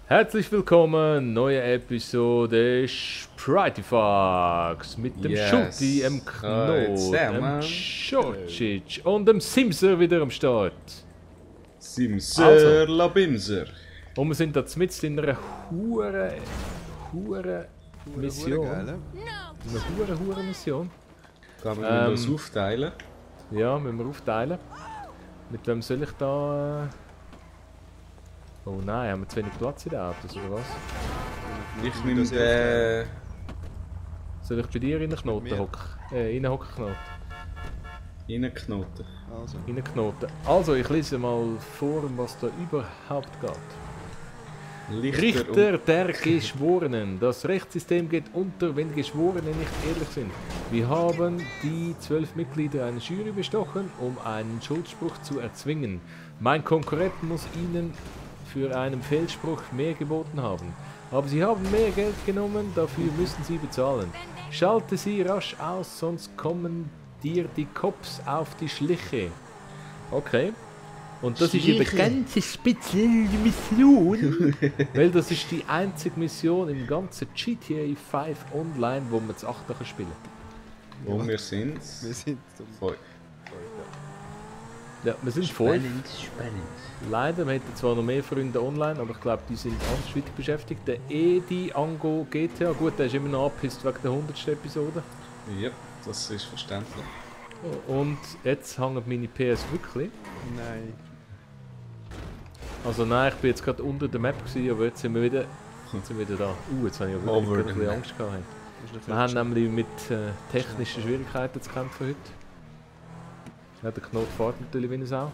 Herzlich willkommen, neue Episode Sprityfox mit dem Schulti, dem Knot, dem Schorcic und dem Simser wieder am Start. Simser, Also. Labimser. Und wir sind da mitten in einer hure Mission. Geil, Eine hure Mission. Kann man das aufteilen? Ja, müssen wir aufteilen. Mit wem soll ich da... Oh nein, haben wir zu wenig Platz in den Autos, oder was? Ich nehme den... Soll ich bei dir in den Knoten hocken? Reinhocken, Knoten? Reinknoten. Also. Reinknoten. Also, ich lese mal vor, was da überhaupt geht. Richter der Geschworenen. Das Rechtssystem geht unter, wenn Geschworene nicht ehrlich sind. Wir haben die 12 Mitglieder einer Jury bestochen, um einen Schuldspruch zu erzwingen. Mein Konkurrent muss ihnen für einen Fehlspruch mehr geboten haben. Aber sie haben mehr Geld genommen, dafür müssen sie bezahlen. Schalte sie rasch aus, sonst kommen dir die Cops auf die Schliche. Okay. Und das ist eine ganz spezielle Mission, weil das ist die einzige Mission im ganzen GTA 5 Online, wo man zu 8 spielen kann. Wo wir sind? Wir sind Voll. Ja, wir sind voll. Spannend. Leider, wir hätten zwar noch mehr Freunde online, aber ich glaube, die sind andersweitig beschäftigt. Der Edi Ango GTA, gut, der ist immer noch angepisst wegen der 100. Episode. Ja, das ist verständlich. Und jetzt hängt meine PS wirklich. Nein. Also nein, ich bin jetzt gerade unter der Map gewesen, aber jetzt sind wir wieder da. Jetzt habe ich ja wirklich ein bisschen Angst gehabt. Wir haben nämlich mit technischen Schwierigkeiten zu kämpfen heute. Ja, der Knot fährt natürlich wie eine Sau.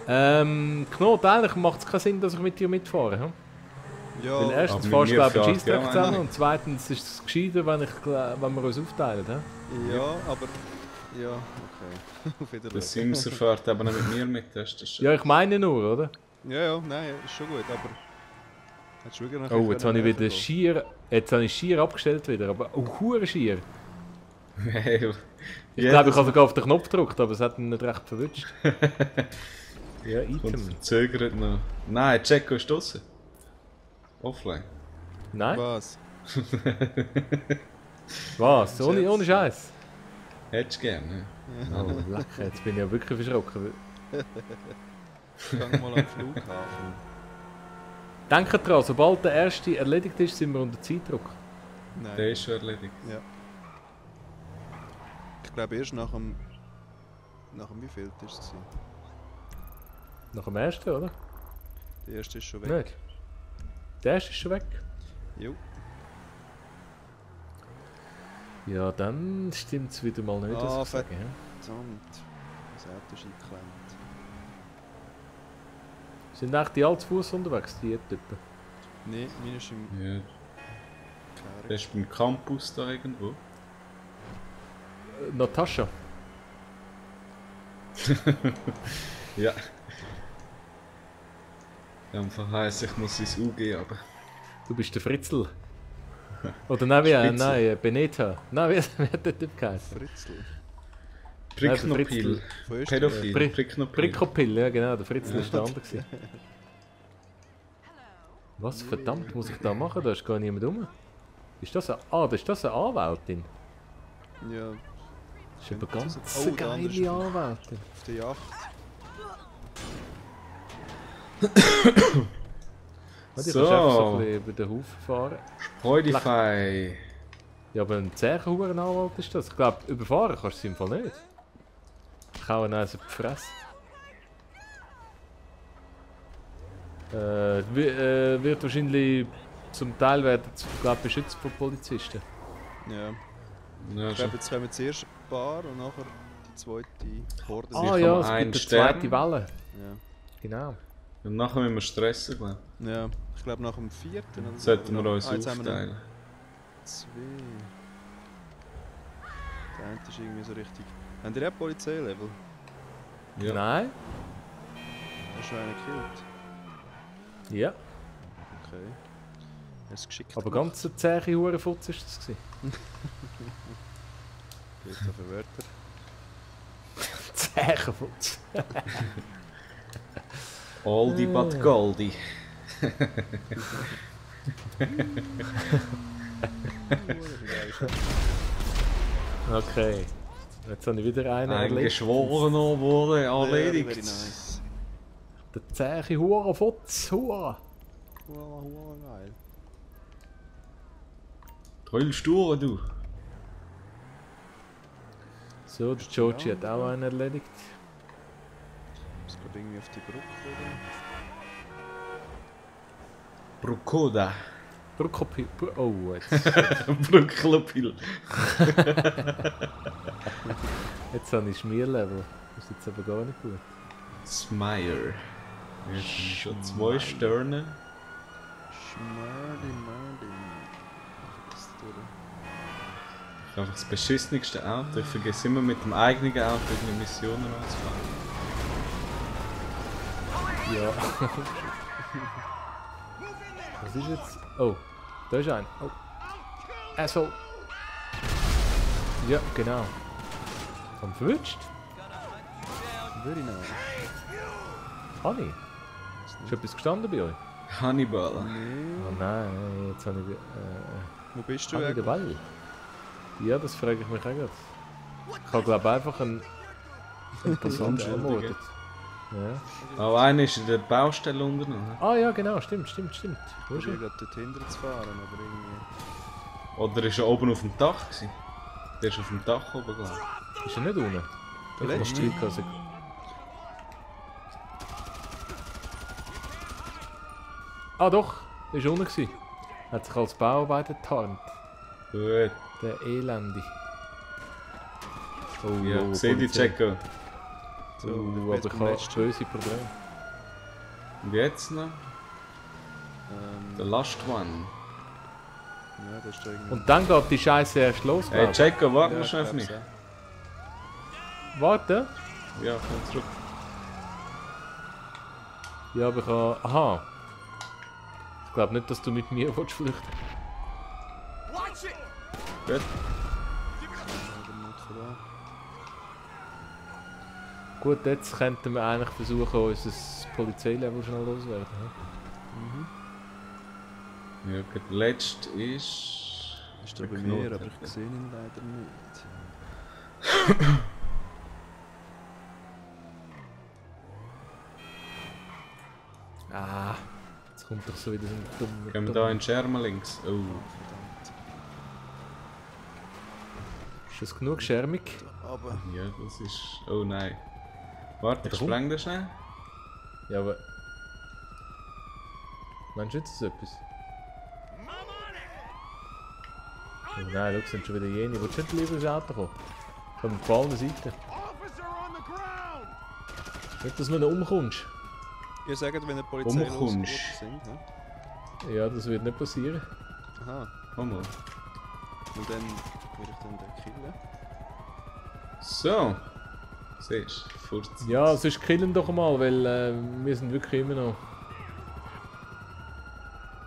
Knot, eigentlich macht es keinen Sinn, dass ich mit dir mitfahre. Hm? Ja, Weil erstens aber fährst du glaube ich einen mit mir fährt Scheissdreck ja zusammen einer. und zweitens ist es gescheiter, wenn wir uns aufteilen. Hm? ja, aber... Ja, okay. Auf Der Wiedersehen. Simser fährt aber nicht mit mir mit, das ist das schon. Ja, ich meine nur, oder? Ja, nein, ist schon gut, aber... Hättest du wirklich noch Oh, jetzt habe ich wieder können schier... Jetzt habe ich schier abgestellt wieder, aber... Oh, hure schier. Ich glaube, ich habe sogar auf den Knopf gedrückt, aber es hat ihn nicht recht verwünscht. Ja, Und Item. verzögert noch. Nein, Jacko ist draussen. Offline. Nein? Was? Was? Ohne Scheiß. Hättest du gerne. Oh, lecker, jetzt bin ich ja wirklich verschrocken. Gang mal am Flughafen. Denkt dran, sobald der erste erledigt ist, sind wir unter Zeitdruck. Nein. Der ist schon erledigt. Ja. Ich glaube erst nach dem... Nach dem wie viel ist es gewesen? Nach dem ersten, oder? Der erste ist schon weg. Nicht? Der erste ist schon weg. Jo. Ja, dann stimmt es wieder mal nicht, was ich sage. Ja? Verdammt. Das Auto ist eingeklemmt. Sind echt die alle zu Fuß unterwegs, die Typen? Nein, meine ist im Ja, der Kerl. ist beim Campus da irgendwo. Natascha. Ja. Einfach heisst, ich muss ins UG, aber... Du bist der Fritzl. Oder nein, wie? Spitzel. Nein, Beneta. Nein, wie hat der Typ geheißen? Fritzl. Pricknopil. Wo ist Pädophil. Pri- Pricknopil. Prickopil, ja genau, der Fritzl ist der andere gewesen. Was verdammt muss ich da machen? Da ist gar niemand rum. Ist das eine, ist das eine Anwältin? Ja, Das ist aber Könnte ganz sein. Oh, der andere ist geile Anwältin. auf der Yacht. Warte, ich kann einfach so ein bisschen über den Haufen fahren. Spotify. Ja, aber ein Zährenhurenanwalt ist das. Ich glaube, überfahren kannst du es im Fall nicht. Ich hau ihn eins auf die Fresse. Wird wahrscheinlich zum Teil werden beschützt von Polizisten. Ja. Ja, Ich glaube, jetzt kommen zuerst ein paar und nachher die zweite Horde. Ah Sicher ja, mal es einen gibt eine zweite Stern. Welle. Ja. Genau. Und nachher müssen wir stressen, glaube Ja, ich glaube nach dem vierten oder ich. so. Sollten wir Oder- uns jetzt haben wir noch aufteilen. zwei. Der eine ist irgendwie so richtig... Haben die auch Polizeilevel? Ja. Nein? Da ist schon einer gekillt. Ja. Okay. Er ist geschickt Aber gemacht. ganz ein zähe Hurenfutz ist das gewesen. Jetzt für Wörter. Zähefutz. Oldie but Goldie. Okay. Jetzt habe ich wieder einen Ein erledigt. Geschworener wurde Very erledigt. nice. Der zähe Hurenfotz, Hure. Wow, geil. Troll stur, du. So, der Georgie hat auch einen erledigt. Es geht irgendwie auf die Brücke, oder? Brukoda. Brokopil. Oh, jetzt. Bruklopil. Jetzt habe ich Schmierlevel. Das ist jetzt aber gar nicht gut. Smire. Jetzt sind schon 2 Sterne. Schmördi. Das durch. Einfach das beschissenste Auto. Ich vergesse immer mit dem eigenen Auto irgendeine Missionen anzufangen. Ja. Was ist jetzt? Oh, da ist ein. Oh. Asshole. Ja, genau. Haben verwünscht? Very nice. Honey. Ist etwas gestanden bei euch? Hannibal. Nee. Oh nein, jetzt habe ich. Wo bist du Habe ich den eigentlich? Ball? Ja, das frage ich mich auch gerade. Ich habe glaube einfach einen Person Unschuldigen. ermordet. Ja. Aber einer ist in der Baustelle unten. Ah ja, genau, stimmt. Wo Ich ist er? probiere gerade dorthin zu fahren, aber irgendwie... Oder ist er oben auf dem Dach gewesen? Der ist auf dem Dach oben gelaufen. Ist er nicht unten? Der Ich letzte? habe Glück, Ah doch, der war unten gewesen. Hat sich als Bauarbeiter getarnt. Gut. Der Elende. Oh, Ja, oh, seh die Polizei. Checker. So, Aber ich habe böse Probleme. Und jetzt noch? The Last One. Ja, das ist da irgendwie... Und dann geht die Scheiße erst los. Hey, glaub ich. Checker, warte Ja, mal ich schnell auf glaub's mich. auch. Warte. Ja, komm zurück. Ja, aber ich habe... Aha. Ich glaube nicht, dass du mit mir flüchten willst. Gut. Ja, der Mut von da. Gut, jetzt könnten wir eigentlich versuchen, unser Polizeilevel schnell loswerden. hm? Ja, gut. Der letzte ist... Ist da der bei mir, Knoten. aber ich sehe ihn leider nicht. Ah, jetzt kommt doch so wieder so ein dummer... Gehen wir da in Schermen links. Oh. Verdammt. Ist das genug schermig? Aber... Ja, das ist... Oh nein. Warte, ich Warum? spreng das schnell. Ja, aber... Meinst du jetzt etwas? Oh nein, schau, sind schon wieder jene. Willst du nicht lieber ins Auto kommen? Von der allen Seiten. Nicht, dass du noch umkommst. Ihr sagt, wenn ihr Polizei Umkommst. sind, hä? Ja, das wird nicht passieren. Aha. Komm mal. Und dann würde ich dann den killen. So. Siehst du, Furz. Ja, sonst killen doch mal, weil wir sind wirklich immer noch...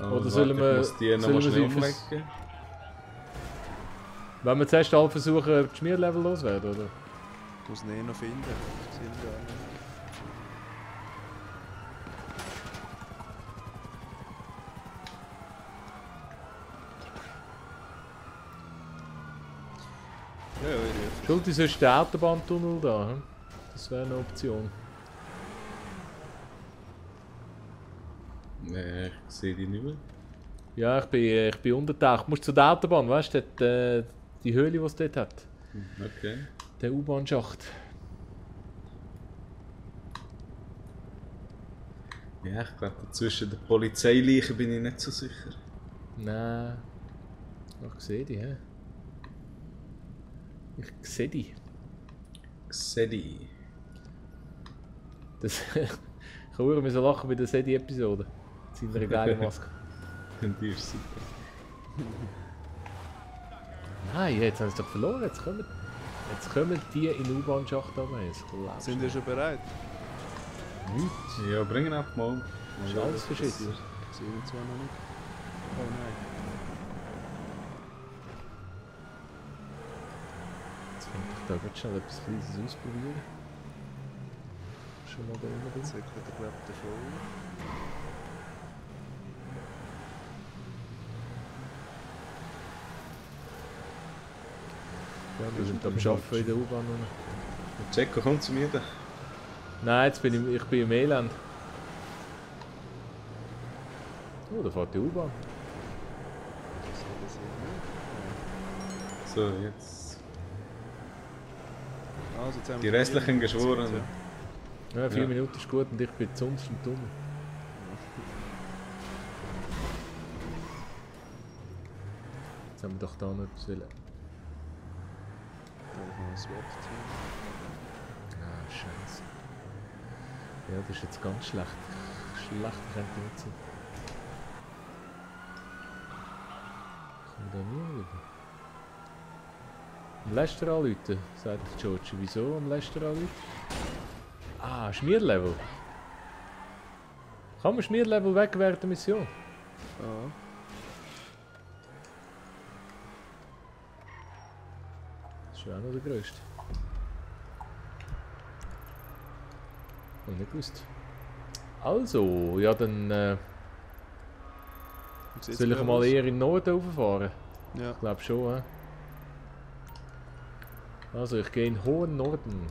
Oh, Oder warte, sollen wir- ich muss die noch sollen mal wir schnell sie fürs- umlegen. Wenn wir zuerst alle versuchen, die Schmierlevel loswerden, oder? Ich muss ihn eh noch finden. Ich sehe ihn gar nicht. Ja, ja, ich rufe. Schuld ist sonst der Autobahntunnel da, hm? Das wäre eine Option. Nee, ich sehe die nicht mehr. Ja, ich bin untertaucht. Du musst zu der Autobahn, weißt du, die Höhle, die es dort hat. Okay. Der U-Bahn-Schacht. Ja, ich glaube, zwischen den Polizeileichen bin ich nicht so sicher. Nein. Ich sehe die, hä? Ich sehe die. Sedi. Das ich kann so lachen bei der Sedi-Episode. Mit seiner geilen Maske. Die ist super. Nein, jetzt haben sie doch verloren. Jetzt kommen die in den U-Bahn-Schacht runter. Jetzt glaubst du Sind ihr schon bereit? nichts. Ja, bringen einfach mal. Das ist alles verschissen. Ich sehe ihn zwar noch nicht. Oh nein. Jetzt könnte ich da ganz schnell etwas Kleines ausprobieren. Schon mal da drin bin. Jetzt wird er, glaube ich, davon. Ja, wir sind am Arbeiten in der U-Bahn. Jacko, komm zu mir da. Nein, jetzt bin ich bin im Elend. Oh, da fährt die U-Bahn. So, jetzt. Also, jetzt haben Die wir restlichen 4 Minuten Geschworenen. Zeit, Ja, 4 Ja. Minuten ist gut und ich bin sonst im Tunnel. Jetzt haben wir doch da noch etwas wollen. ja. Da habe ich noch ein Swap-Team. Ah, scheiße. Ja, das ist jetzt ganz schlecht. Schlecht könnte nicht sein. Kommt da nie rüber. Am Lester anrufen, sagt der George. Wieso am Lester anrufen? Ah, Schmierlevel. Kann man Schmierlevel weg während der Mission? Ja. Das ist ja auch noch der grösste. Hab ich nicht gewusst. Also, ja dann Wie sieht's soll ich bei mal aus? eher in den Norden rauffahren? Ja. Ich glaube schon, hä? Also, ich gehe in den hohen Norden.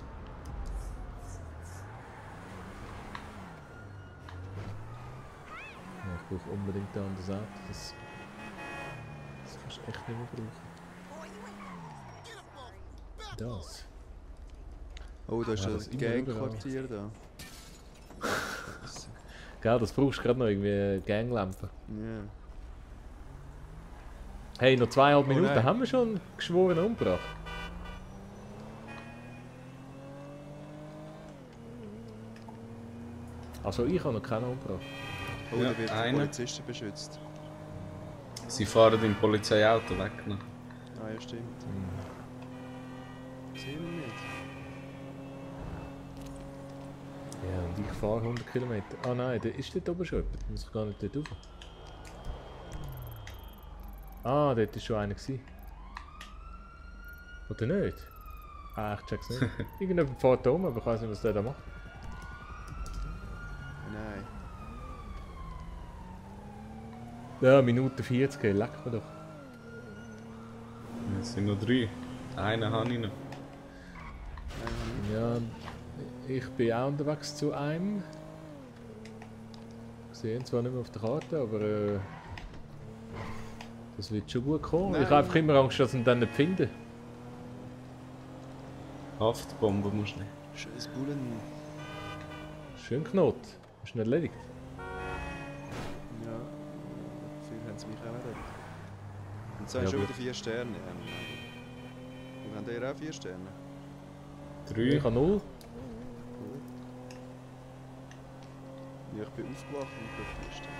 Ja, ich brauche unbedingt da an der Seite. Das kannst du echt nicht mehr brauchen. Das. Oh, da ist Ja, das ein immer Gangquartier da. Gell, das brauchst du gerade noch irgendwie eine Ganglampe. Ja. Hey, noch 2,5 Minuten nein. haben wir schon geschworen umgebracht. Also ich habe noch keinen umgebracht. Oh, Ja, da wird der einer. Polizisten beschützt. Sie fahren im Polizeiauto weg. Ne? Ah ja, stimmt. Hm. Sehen wir nicht. Ja, und ich fahre 100 Kilometer. Ah nein, da ist dort oben schon jemand. Muss ich gar nicht dort rauf. Ah, dort war schon einer. Gewesen. Oder nicht? Ah, ich check's nicht. Irgendjemand fährt da um, aber ich weiß nicht, was der da macht. Nein. Ja, Minute 40, leck mir doch. Es sind noch 3. Einen habe ich noch. Ja, ich bin auch unterwegs zu einem. Ich sehe ihn zwar nicht mehr auf der Karte, aber das wird schon gut kommen. Nein. Ich habe einfach immer Angst, dass ich ihn dann nicht finde. Haftbombe musst du nicht. Scheiß Bullen. Schön Knot. Ist nicht erledigt. Ja. Viel haben sie mich auch nicht. Und so Ja, haben schon gut. wieder 4 Sterne. Wir haben ihr auch 4 Sterne. 3. Ich habe 0. Cool. Ja, ich bin aufgewacht und habe 4 Sterne.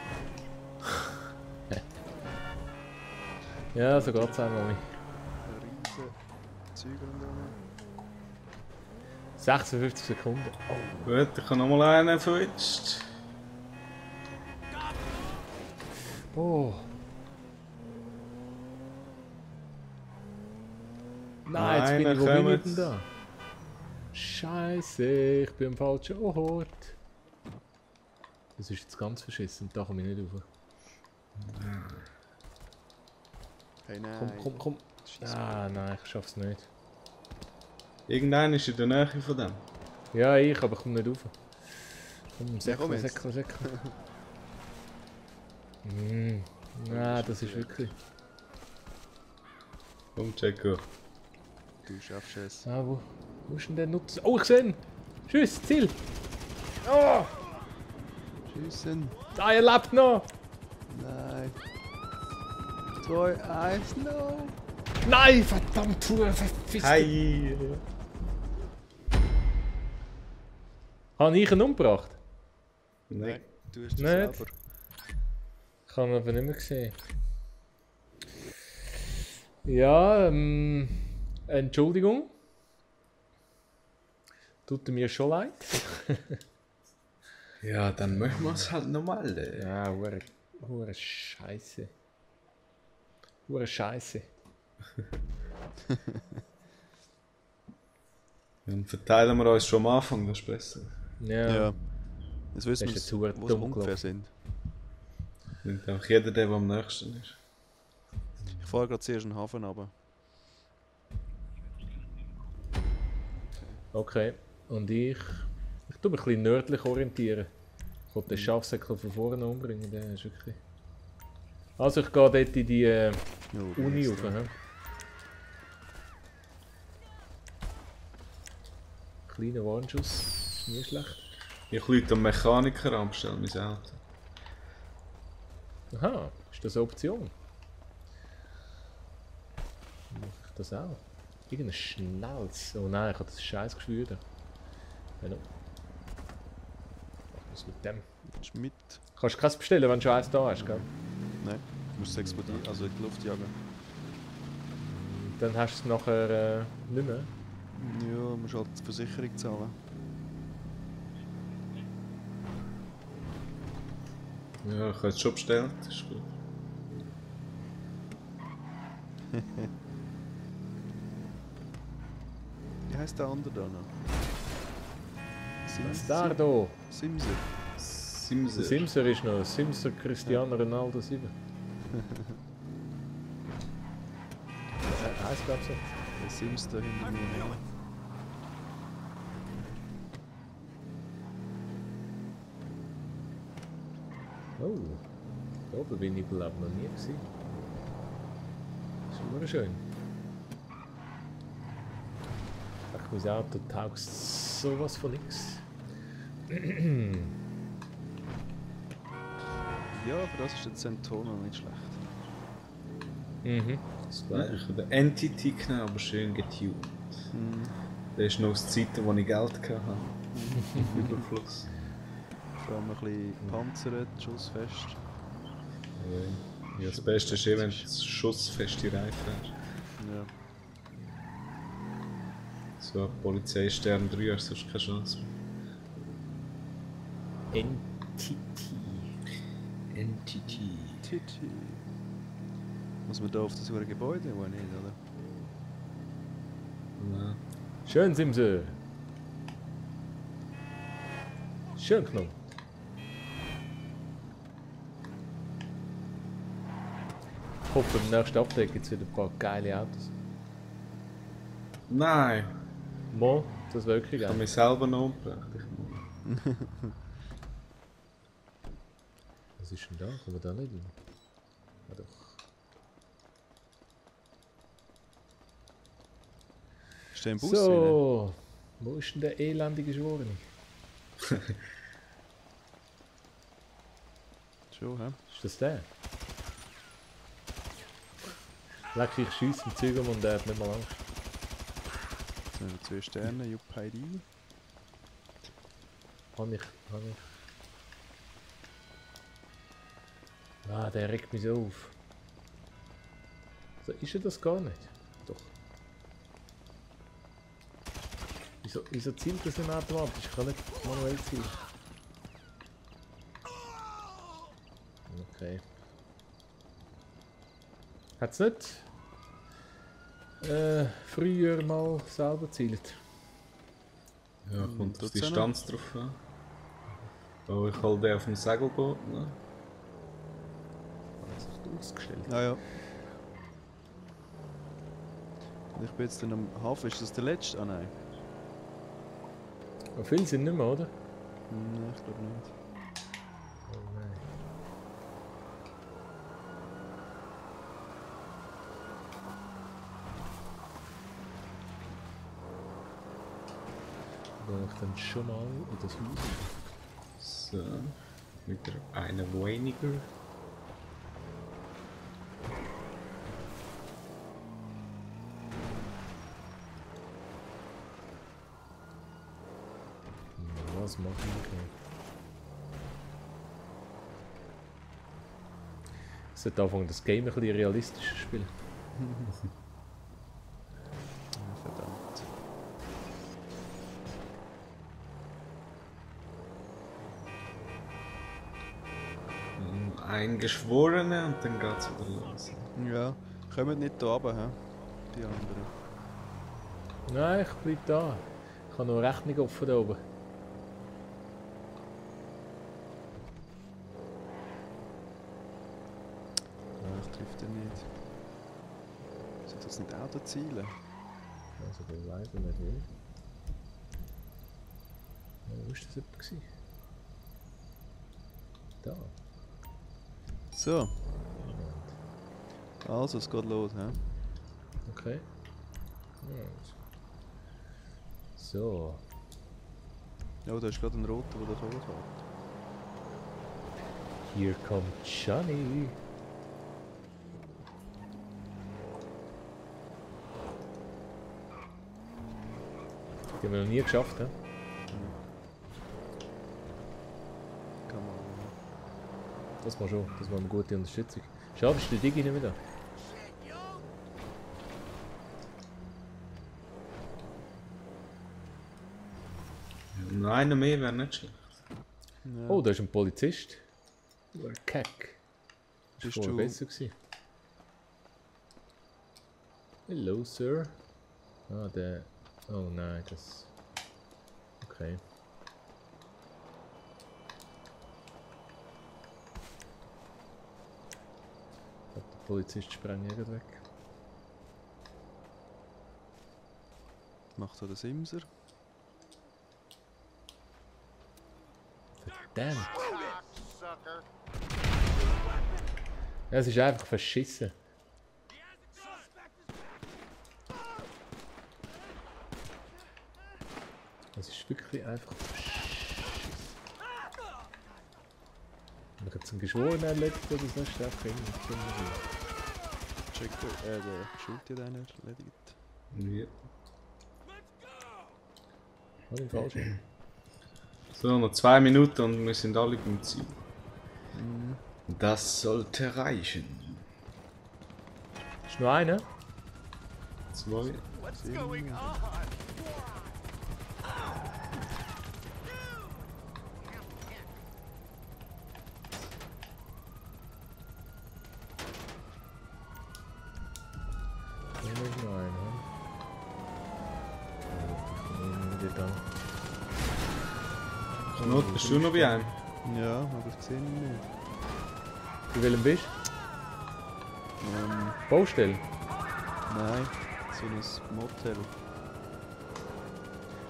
Ja, so geht es einmal nicht. Ein riesen Zeug rundherum. 56 Sekunden. Gut, ich habe noch mal einen verwitscht. Oh. Nein, jetzt bin Nein, ich, wo bin ich kommt. denn da? Scheiße, ich bin am falschen Ort. Das ist jetzt ganz verschissen, da komme ich nicht rauf. Hey, nein. Komm, komm, komm. Scheiß Ah, nein, ich schaff's nicht. Irgendeiner ist in der Nähe von dem. Ja, ich, aber ich komme nicht rauf. Komm, komm säckle, jetzt. säckle, säckle. Nein, das ist wirklich... Komm, Jacko. Du schaffst es. Ah, wo ist denn der Nutzer? Oh, ich sehe ihn! Tschüss, Ziel! Oh! Schiessen. Ah, er lebt noch! Nein. 2, 1, no. Nein, verdammt, verpisst! Hi! Habe ich ihn umgebracht? Nein. Du hast es Nicht. selber. Ich habe ihn aber nicht mehr gesehen. Ja, Entschuldigung. Tut mir schon leid. Ja, dann machen wir es halt nochmal. Ja, hure Scheiße. Hure Scheiße. Dann verteilen wir uns schon am Anfang, das ist besser. Ja. Ja. Jetzt wissen Das wir, ist jetzt verdammt wo sie dumm ungefähr gelaufen. sind. Nimmt einfach jeder, der am nächsten ist. Ich fahre gerade zuerst in den Hafen runter. Okay. Und ich tue mich ein bisschen nördlich orientieren. Ich will den Schafsäckel von vorne umbringen, der ist wirklich... Also ich gehe dort in die Uni rauf. He? Kleiner Warnschuss, ist nie schlecht. Ich rufe am Mechaniker an, bestelle mein Auto. Aha, ist das eine Option? Mache ich das auch? Irgendein schnelles. Oh nein, ich habe das scheiß Gefühl da. Hallo. Was mit dem? Ist mit. Kannst du keins bestellen, wenn du schon eins da hast, gell? Nein, du musst es explodieren, also in die Luft jagen. Dann hast du es nachher nicht mehr. Ja, du musst halt die Versicherung zahlen. Ja, ich habe es schon bestellt, das ist gut. Wie heisst der andere da noch? Was ist der da? Simser. Simser. Der Simser ist noch. Simser Cristiano Ronaldo 7. Heißt glaube so. Der Sims da hinter mir. Ja. Oh, da oben bin ich glaube noch nie gewesen. Das ist immer schön. Ach, mein Auto taugt sowas von nix. Ja, aber das ist der Centono nicht schlecht. Mhm. Das war ich habe den Entity genommen, aber schön getuned. Der ist noch aus Zeiten, wo ich Geld hatte. Überfluss. Vor allem ein bisschen panzert, schussfest. Ja, das Beste ist wenn du schussfeste Reifen hast. Ja. So ein Polizeistern 3 hast du sonst keine Chance mehr. Entity. Titi. Muss man da auf das hohe Gebäude, wo nicht, oder? Nein. Schön, Simse. Schön genommen. Ich hoffe, im nächsten Update gibt es wieder ein paar geile Autos. Nein! Mo, das wäre wirklich Ich habe geil. mich selber noch umgebracht. Was ist denn da? Kommen wir da nicht rein? Ja, doch. Ist der im Bus rein? So, wo ist denn der elendige Schworene? Schon, hä? Ist das der? Leck, ich schiesse im Zeug und der hat nicht mal Angst. Jetzt haben wir 2 Sterne, Juppheidi. Habe ich. Ah, der regt mich so auf. So, ist er das gar nicht? Doch. Wieso zielt das nicht automatisch? Ich kann nicht manuell zielen. Okay. Hat es nicht früher mal selber gezielt? Ja, kommt auf tut's die auch Distanz drauf an. Oh, ich hol den auf dem Segelboot. Ne? Ausgestellt. Ah ja. Ich bin jetzt dann am Hafen. Ist das der letzte? Ah nein. Aber viele sind nicht mehr, oder? Nein, ich glaube nicht. Oh nein. Gehe ich dann schon mal in das Haus? So, wieder eine weniger. Was machen wir? Ich sollte anfangen, das Game ein bisschen realistischer zu spielen. Ah, verdammt. Ein Geschworener und dann geht's wieder los. Ja, kommt nicht da runter, hä? Die anderen. Nein, ich bleib da. Ich habe noch eine Rechnung offen da oben. Ah, ich treffe den nicht. Sollte das nicht Auto zielen? Also, der leider nicht will. Wo war das jemand gewesen? Da. So. Also, es geht los, hä? Okay. Right. So. Ja, da ist gerade ein roter, der da kommt. Here kommt Johnny. Die haben wir noch nie geschafft, hä? Kann man. Das war schon, das war eine gute Unterstützung. Schade, ist der Digi nicht mehr da. Noch einer mehr wäre nicht schlecht. Ja. Oh, da ist ein Polizist. Du Keck. Das Bist war du- besser gewesen. Hello, Sir. Ah, der... Oh nein, das... Okay. Der Polizist sprengt irgendwo weg. Macht so der Simser. Verdammt. Ja, es ist einfach verschissen. Es ist wirklich einfach verschissen. Man hat zum Geschworenen erledigt oder so, ist einfach irgendwie. Check der Schuld hat einer erledigt. Ja. Oder im Falschen? So, noch 2 Minuten und wir sind alle beim Ziel. Das sollte reichen. Ist nur einer? 2. Ja, nicht nur einer. Wieder da. Knot, bist du noch bei einem? Ja, aber ich sehe ihn nicht. Bei welchem bist du? Baustelle? Nein, so ein Motel.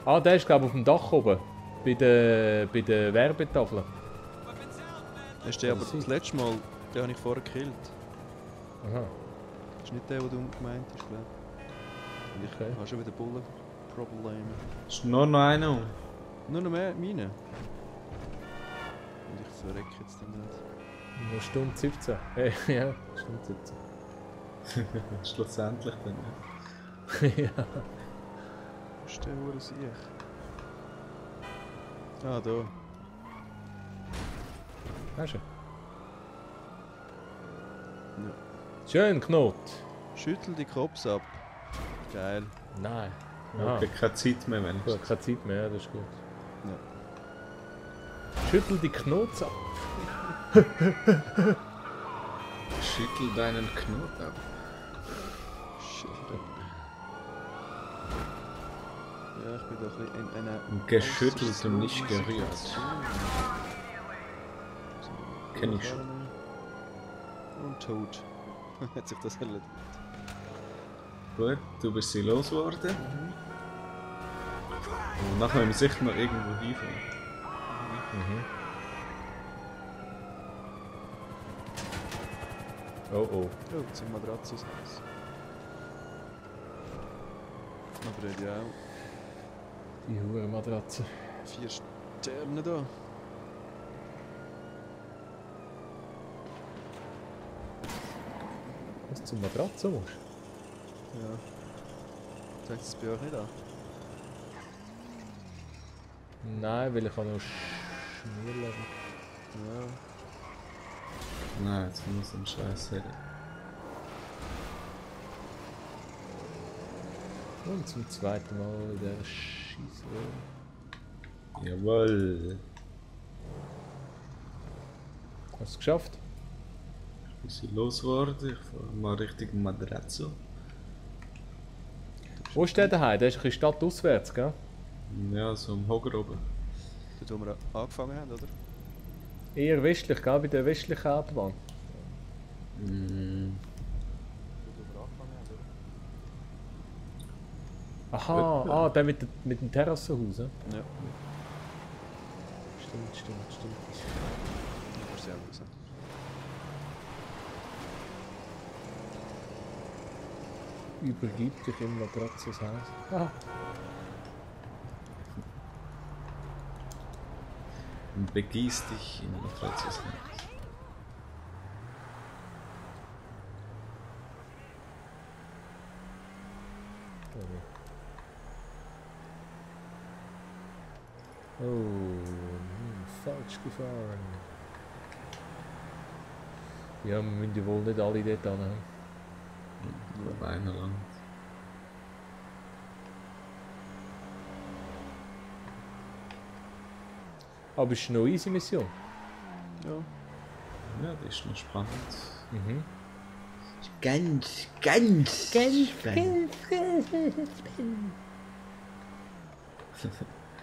Ah, der ist glaube ich auf dem Dach oben. Bei der Werbetafel. Ist der aber sein. das letzte Mal, den habe ich vorher gekillt. Aha. Das ist nicht der, den du gemeint hast, glaube ich. Okay. Ich habe schon wieder Bullenprobleme. Ist nur noch einer? Nur noch mehr meine. Und ich verrecke jetzt dann nicht. Nur Stunde 17. Hey, ja, Stunde 17. Schlussendlich dann. Ja. Wo ist der Hure Sieg? Ah, da. Hast du? Ja. Schön, Knot. Schüttel die Kopf ab. Geil. Nein. Okay, keine Zeit mehr, wenn Gut, keine Zeit mehr, ja, das ist gut. Ja. Schüttel die Knots ab. Schüttel deinen Knot ab. Shit. Ja, ich bin doch ein bisschen in einer... Geschüttelt und nicht gerührt. Kenn ich schon. Und tot. Hat sich das erledigt. Gut, du bist sie losgeworden. Und nachher müssen wir sicher noch irgendwo hinfahren. Oh oh. Oh, jetzt sind Matratzen aus Haus. Aber er hat ja auch Die hure Matratze. 4 Sterne da. Was zum Matratze musst? Ja. Zeigt es bei euch nicht an? Nein, weil ich habe noch Schmierlevel. Ja. Nein, jetzt muss ich einen Scheiß reden. Und zum zweiten Mal der Scheiße. Jawohl. Hast du es geschafft? Wir sind losgeworden. Ich fahre mal Richtung Madrazzo. Wo ist der daheim? Der ist ein bisschen stadtauswärts, gell? Ja, so am Hoger oben. Dort, wo wir angefangen haben, oder? Eher westlich, gell? Bei der westlichen Autobahn. Mm. Dort, wo wir angefangen haben, oder? Aha, der mit dem Terrassenhaus. Ja? Ja. Stimmt. Aber sehr raus. Übergib dich im Matratzes Haus. Ah. Und begieß dich in Matratzes Haus. Oh, falsch gefahren. Ja, wir müssen ja wohl nicht alle dort hin. Nur Beine lang. Aber es ist eine easy Mission. Ja. Ja, das ist noch spannend. Mhm. Ganz.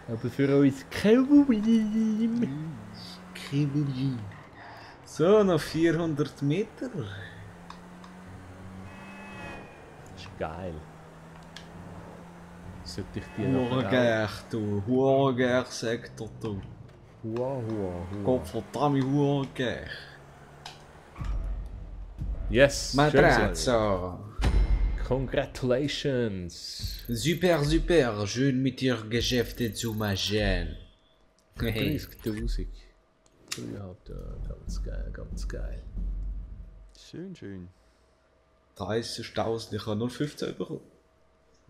Aber für uns kein Problem. So, noch 400 Meter. Das ist geil. Sollte ich dir noch Hurger, du. Hurger, sagt er, du. Hua. Gottverdammt Hurger. Yes! Matrazzo. Congratulations! Super, schön mit dir Geschäfte zu machen. 30.000. 3.500, ganz geil. Schön. 30.000, ich habe nur 15 bekommen.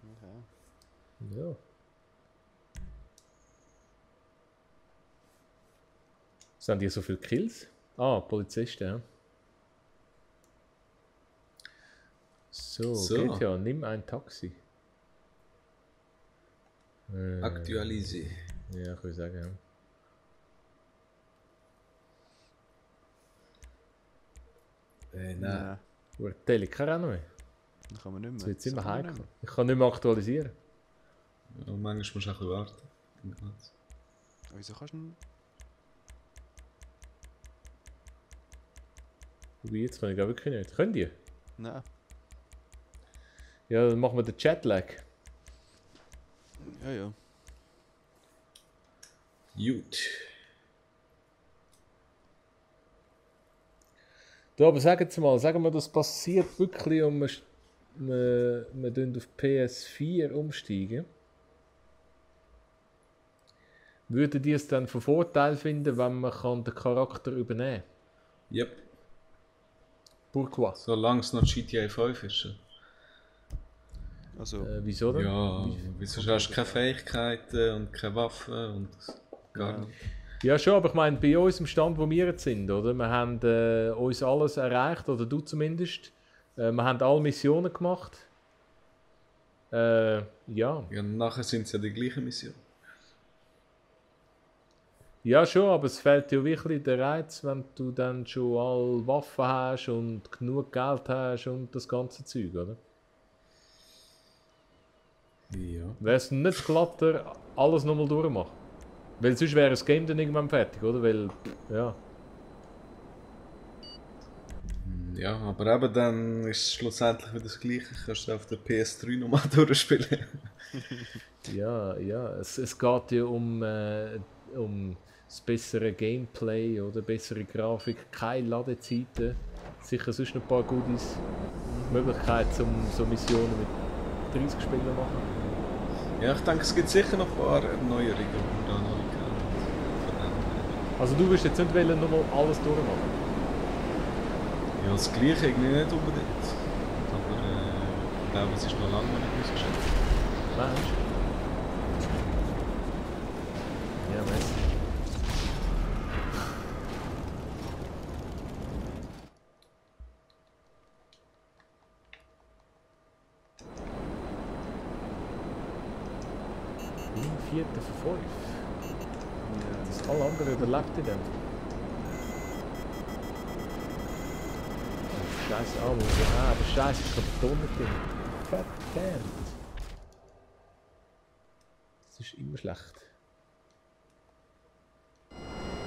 Okay. Ja. Sind die so viele Kills? Ah, Polizisten, ja. So, geht ja, nimm ein Taxi. Aktualisieren. Ja, kann ich sagen, ja. Nein. Urteile kann auch noch mehr. Dann kann man nicht mehr. Das wird immer kann man heikel. nicht mehr. Ich kann nicht mehr aktualisieren. Ja, manchmal musst du ein bisschen warten. Dann geht's. Wieso kannst du denn... Wobei, jetzt kann ich gar wirklich nicht. Können die? Nein. Ja, dann machen wir den Chatlag. Ja. Gut. Du, aber sagen wir, das passiert wirklich und wir tun auf PS4 umsteigen. Würdet ihr es dann von Vorteil finden, wenn man den Charakter übernehmen kann? Yep. Pourquoi? Solange es noch GTA 5 ist. Also... Wieso denn? Ja, wieso hast du keine Fähigkeiten und keine Waffen und gar nicht. Ja schon, aber ich meine, bei uns im Stand, wo wir jetzt sind, oder? Wir haben uns alles erreicht, oder du zumindest. Wir haben alle Missionen gemacht. Ja. Ja, nachher sind es ja die gleichen Missionen. Ja schon, aber es fehlt ja wirklich der Reiz, wenn du dann schon alle Waffen hast und genug Geld hast und das ganze Zeug, oder? Ja. Wäre es nicht glatter, alles nochmal durchmachen? Weil sonst wäre das Game dann irgendwann fertig, oder? Weil, ja. Ja, aber eben dann ist es schlussendlich wieder das Gleiche. Kannst du auf der PS3 nochmal durchspielen. Ja, es geht ja um das bessere Gameplay oder bessere Grafik, keine Ladezeiten, sicher sonst noch ein paar Goodies, Möglichkeit zum so Missionen mit 30 Spielern machen. Ja, ich denke, es gibt sicher noch ein paar Neuerungen, die wir da noch nicht kennen. Also du wirst jetzt nicht wollen, nochmal alles durchmachen? Ja, das Gleiche irgendwie nicht unbedingt. Aber ich glaube, es ist noch lange nicht ausgeschätzt. Mensch. Ja, merci. Vierter von 5. Das alle anderen überlebt in dem. Scheiße, aber Scheiße, ich habe Tonnen drin. Verdammt. Das ist immer schlecht.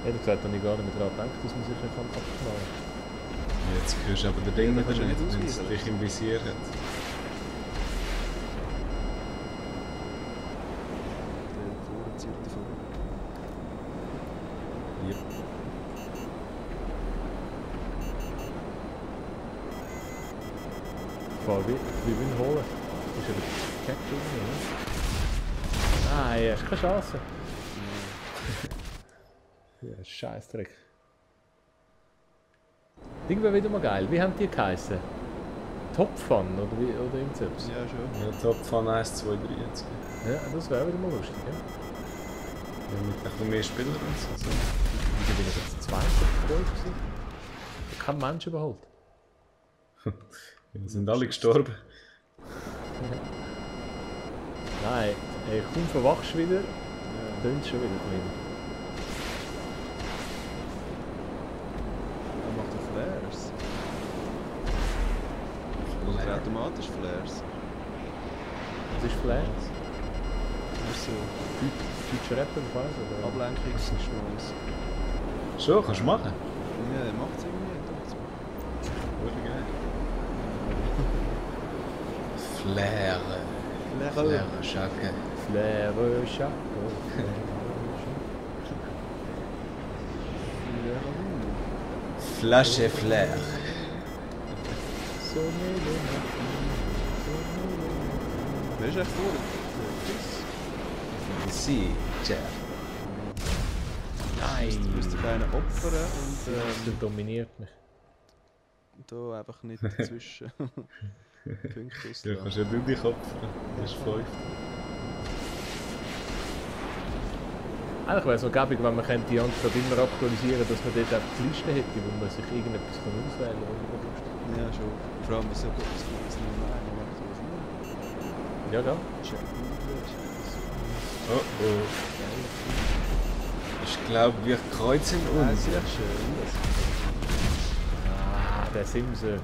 Ehrlich gesagt habe ich gar nicht mehr daran gedacht, dass man sich nicht abknallen kann. Jetzt hörst du aber den Ding Ja, wieder kannst du nicht, nicht wenn es ausweichen. dich im Visier hat. Der Foren zieht davon. Fall wie wir ihn holen. Ist er gecheckt irgendwie, ne? Nein, er hast keine Chance. Ja, Scheißdreck. Ding wäre wieder mal geil. Wie haben die geheißen? Top Fun oder irgendwas? Ja, schon. Ja, Top von 1, 2, 3 jetzt. Ja, das wäre wieder mal lustig, ja? Ja, mit ein bisschen mehr Spielern und so. Wie bin ich jetzt 2 gewesen? Kein Mensch überhaupt. Wir sind alle gestorben. Nein, kaum verwachst wieder, tönt schon wieder drin. Er macht er Flares. Oder automatisch Flares. Was ist Flair? Das ist so Deutscher Rapper, ich weiß oder? Ablenkungsschmaus. Schon, kannst du machen. Ja, der macht es irgendwie. Wirklich geil. Flair. Flair, Schacke. Flair, Schacke. Flasche Flair. So Wer ist echt vor? Sie, tja. Nein! Du musst dich einen opfern Der dominiert mich. und da einfach nicht dazwischen Punkte Ja, auslassen. kannst ja du dich opfern. Das ist 5. Eigentlich wäre es noch gäbig, wenn man die Antwort immer aktualisieren könnte, dass man dort einfach die Liste hätte, wo man sich irgendetwas auswählen kann. Ja, schon. Vor allem, was so gut ist, was nicht mehr macht. Ja, ja. Oh oh. Ich glaube, wir kreuzen uns. Sehr schön. Ah, der Simser.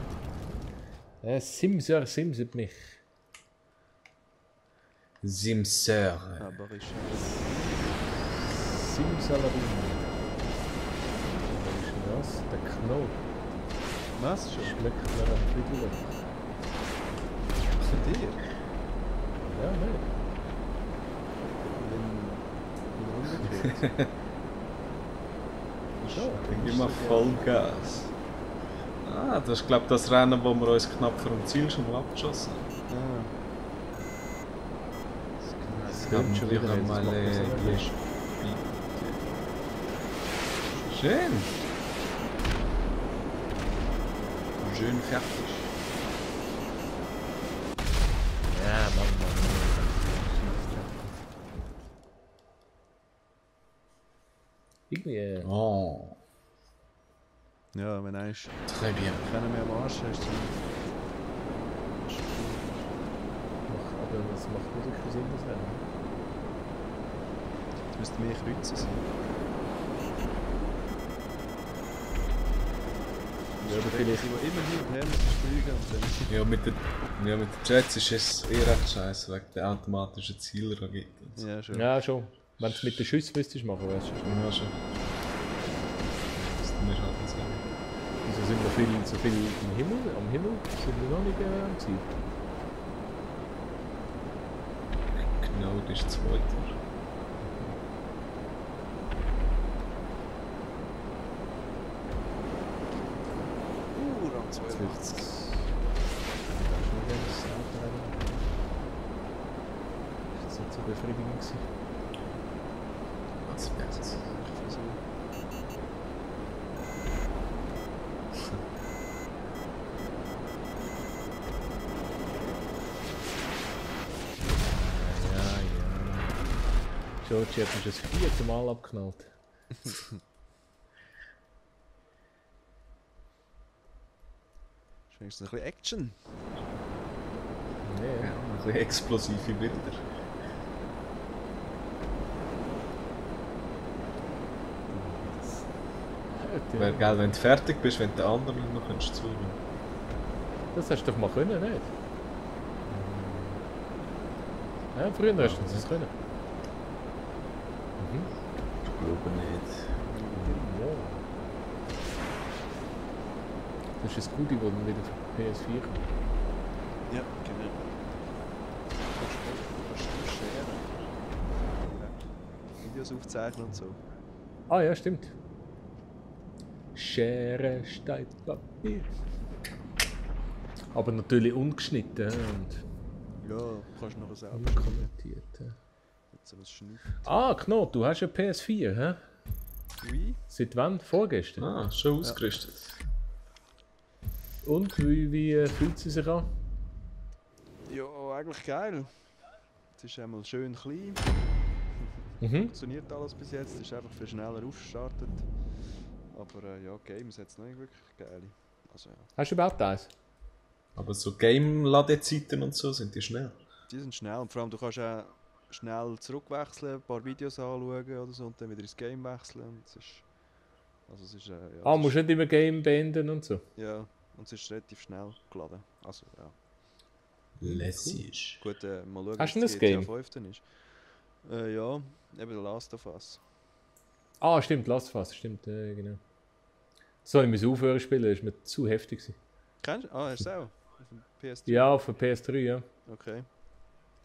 Der Simser simset mich. Simseur. Aber ist Simsalabim. Was ist denn das? Der Knoll. was schon? Schmeckt mir ein bisschen. Für dir? Ja, nein. Wenn umgekehrt. Schon. Dann gib mal Vollgas. Ah, das ist glaube ich das Rennen, wo wir uns knapp vor dem Ziel schon mal abgeschossen haben. Ah. Das tönt schon wieder nicht, das mal macht mich so nervös. Schön. Schön fertig. Ja, Mann. Irgendwie. Oh, Ja, wenn er ist, très bien. kennen wir am Arsch hast, dann Aber das macht nicht wirklich Sinn, das Rennen. es müsste mehr Kreuzen sein. Ja, aber Vielleicht vielleicht. sind wir immer hin und her müssen fliegen und dann... Ja, mit den Jets ist es recht scheiße wegen der automatischen Zielraketen. und so. Ja, schon. Ja, schon. Wenn du es mit den Schüssen müsstest machen, weißt du schon. Ja, schon. Das ist nicht halt so. Wieso sind wir so viel im Himmel? Am Himmel sind wir noch nicht am Ziel. Genau, das ist zweiter. Rang 82. Das ist nicht so befriedigend gewesen. Was wär's? Georgie hat mich das 4. Mal abgeknallt. Ist wenigstens ein bisschen Action. Nee. Ja, ein bisschen explosive Bilder. Wäre geil, wenn du fertig bist, wenn du den anderen noch zuschauen kannst. Das hast du doch mal können, nicht? Ja, früher hast du das können. Ich glaube nicht. Ja. Das ist das Gute, das dann wieder für PS4 kommt. Ja, genau. Kannst du scheren. Videos aufzeichnen und so. Ah ja, stimmt. Schere, Stein, Papier. Aber natürlich ungeschnitten und Ja, kannst du nachher selber schneiden. unkommentiert. Jetzt so was schneidet. Ah, Knot, du hast eine PS4, hä? Oui. Seit wann? Vorgestern? Ah, schon ausgerüstet. Und wie fühlt sie sich an? Ja, eigentlich geil. Es ist einmal schön klein. Mhm. Funktioniert alles bis jetzt. Es ist einfach viel schneller aufgestartet. Aber ja, Games hat es noch nicht wirklich geil. Also ja. Hast du überhaupt eins? Aber so Game-Ladezeiten und so sind die schnell. Die sind schnell und vor allem du kannst auch schnell zurückwechseln, ein paar Videos anschauen oder so und dann wieder ins Game wechseln. Und es ist, also es ist, ja, Ah, es musst ist, nicht immer Game beenden und so. ja, und es ist relativ schnell geladen. Also ja. Lässig. Gut, mal schauen, Hast du was ein GTA Game? 5 dann ist. Ja, eben The Last of Us. Ah, stimmt, Last of Us, stimmt, genau. So, ich muss aufhören spielen, das war mir zu heftig gewesen. Kennst du? Ah, hast du es auch? Auf dem PS3? Ja, auf der PS3, ja. Okay.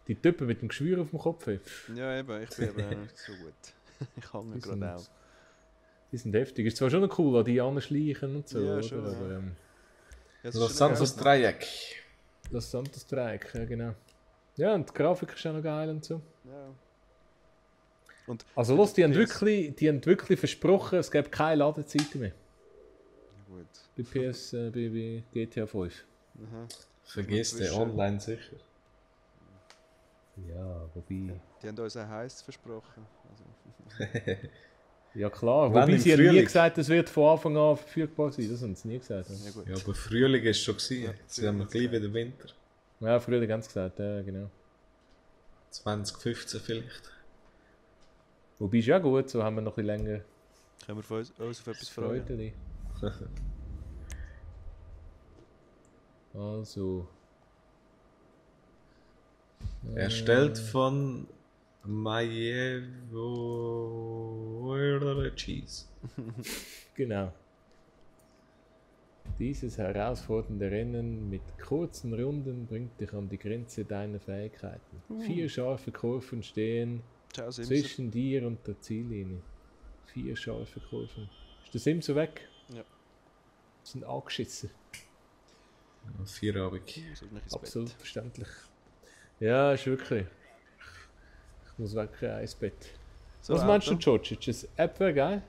Die Typen mit dem Geschwür auf dem Kopf, ey. Ja, eben, ich bin eben nicht so gut. Ich hänge Die gerade auch. sind, die sind heftig. Ist zwar schon noch cool, an die anschleichen und so, Ja, oder? schon, ja. Aber Ja, es ist Los schon Santos geil. Dreieck. das Santos Dreieck, ja genau. Ja, und die Grafik ist auch noch geil und so. Ja. Also los, die haben PS wirklich versprochen, es gäbe keine Ladezeiten mehr. Gut. Bei GTA 5. Aha. Vergiss den Inzwischen- online sicher. Ja, wobei... Die haben uns auch heiß versprochen. Also, Ja klar, Wann wobei im sie haben nie Frühling? gesagt, es wird von Anfang an verfügbar sein. Das haben sie nie gesagt. ja gut. Ja, aber Frühling ist schon gewesen. Ja, Jetzt haben wir gleich wieder Winter. Ja, früher ganz gesagt, ja genau. 2015 vielleicht. Wobei ist ja gut, so haben wir noch ein bisschen länger Können wir uns auf etwas freuen? Freude. Also... Erstellt von Majevo Cheese. Genau. Dieses herausfordernde Rennen mit kurzen Runden bringt dich an die Grenze deiner Fähigkeiten. 4 scharfe Kurven stehen Ciao, Simser. zwischen dir und der Ziellinie. 4 scharfe Kurven. Ist der Simser weg? Ja. Sind angeschissen. Ja, Feierabend. Soll ich nicht ins Absolut Bett? verständlich. Ja, ist wirklich. Ich muss wirklich ins Bett. So, Was meinst du, Auto? George? Ist das App wäre geil?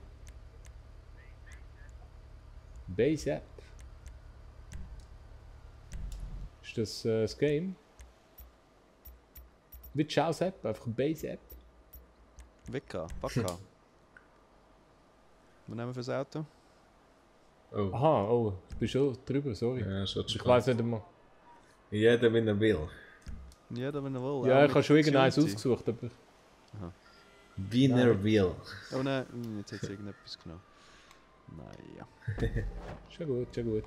Base App. Ist das das Game? Wie die Schaus App? Einfach eine Base App? Wecka, Backa. Was nehmen wir fürs Auto? Oh, Aha, oh, ich bin schon drüber, sorry. ja, schon Ich weiß nicht einmal. Jeder, wenn er will. Jeder, wenn er will. Ja, auch ich habe mit schon irgendeins Tuesday. ausgesucht, aber. Wie er will. Oh nein, jetzt hat es irgendetwas genommen. Naja. Schon gut, schon gut.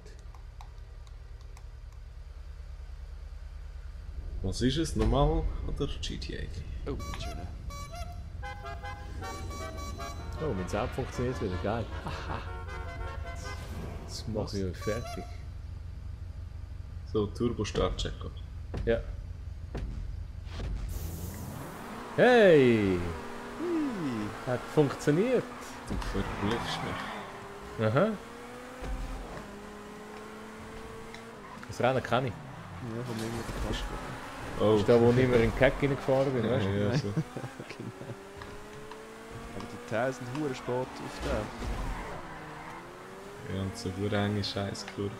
Was ist es? Normal oder GTA? Oh, schön. Oh, mein Sound funktioniert wieder, geil. Haha. Jetzt mache ich euch fertig. So, Turbo-Start-Check. Ja. Hey! Hat funktioniert. Du verblüffst mich. Aha. Das Rennen kenne ich. Ja, von mir mit der Kaste. Oh, Das ist da, wo ich immer in den Keck reingefahren bin, weißt du? ja, so. Aber die Teile sind hure spät auf der. Ja, und so eine enge Scheißkurve.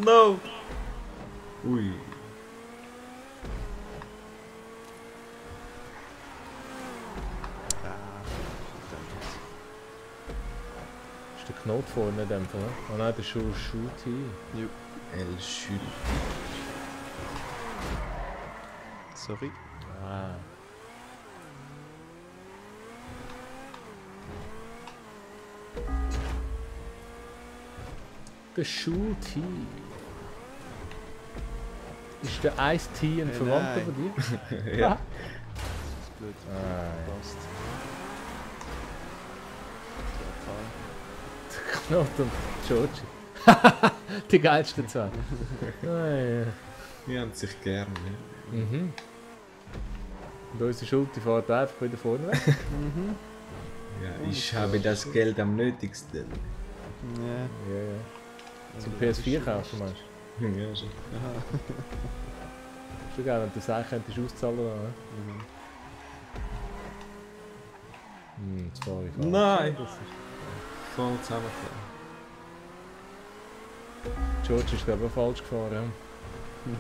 No! Ui. Ist der Knot vorne in dem Fall? Ne? Oh nein, das ist schon Shooty. El Schül. Sorry. Ah. Der Shooty. Ist der Ice-T ein Hey, Verwandter nein. von dir? Ja. Das ist blöd. Ah, ja. Passt. Der Knot und Georgie. Die geilsten zwei. Ah, ja. Die haben sich gern. Ja. Mhm. Und unsere Schulti fährt einfach wieder vorne weg. Ja, ich habe das Geld am nötigsten. Ja. Ja, ja. Zum PS4 kaufen, meinst Ja, schon. Schon geil, wenn du das eigentlich könntest auszahlen lassen. Jetzt fahre ich falsch. Nein! Das ist... Voll zusammengefallen. George ist glaube ich auch falsch gefahren.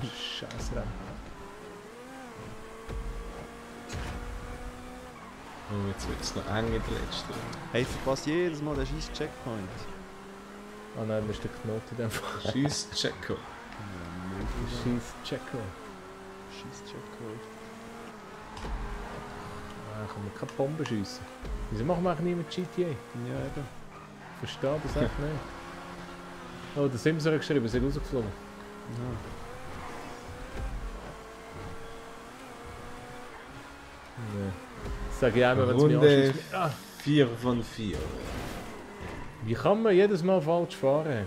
Scheiße Rennen. Oh, jetzt wird es noch eng in der letzten Runde. Hey, verpasst jedes Mal den scheiß Checkpoint. Ah nein, das ist der Knoten in dem Fall. Scheiß Checo. Scheiß Checo. Scheiß Checkpoint. Ah, kann man keine Bomben schiessen. Wieso machen wir eigentlich nie mit GTA? Ja, eben. Ich verstehe das echt nicht. Oh, der Sims hat geschrieben, sie sind rausgeflogen. Ja. Nee. Das sage ich einmal, wenn es mich Runde anschießt. Ah, 4 von 4. wie kann man jedes Mal falsch fahren?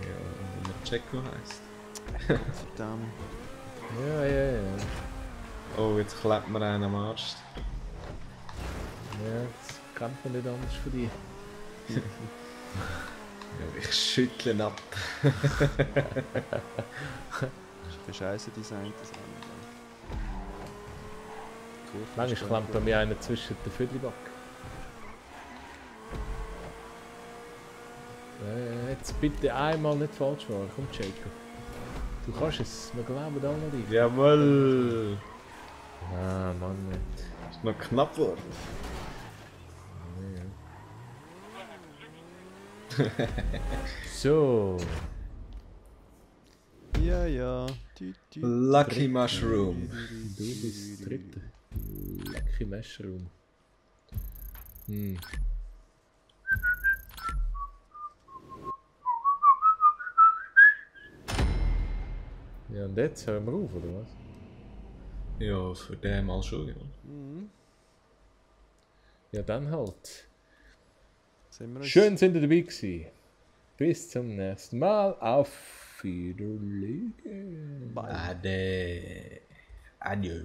Ja, wenn man Checo heisst. Verdammt. Ja. Oh, jetzt klebt mir einen am Arsch. Ja, das kennt man nicht anders von dir. Ja, ich schüttle ab. Das ist ein bisschen scheisse Design. Das Manchmal klemmt bei mir einer zwischen den Viertelback. Jetzt bitte einmal nicht falsch fahren. Komm, Jacob. Du kannst es, wir glauben alle an dich. Jawohl! Ah, Mann, nicht. Ist noch knapp geworden. So. Ja. Lucky Mushroom. Du bist Dritter. Lucky Mushroom. Ja, und jetzt hören wir auf, oder was? Ja, für den mal schon, ja. Ja, dann halt. Sind wir uns- Schön sind ihr dabei gewesen. Bis zum nächsten Mal. Auf Wiedersehen. Bye. Ade. Adieu.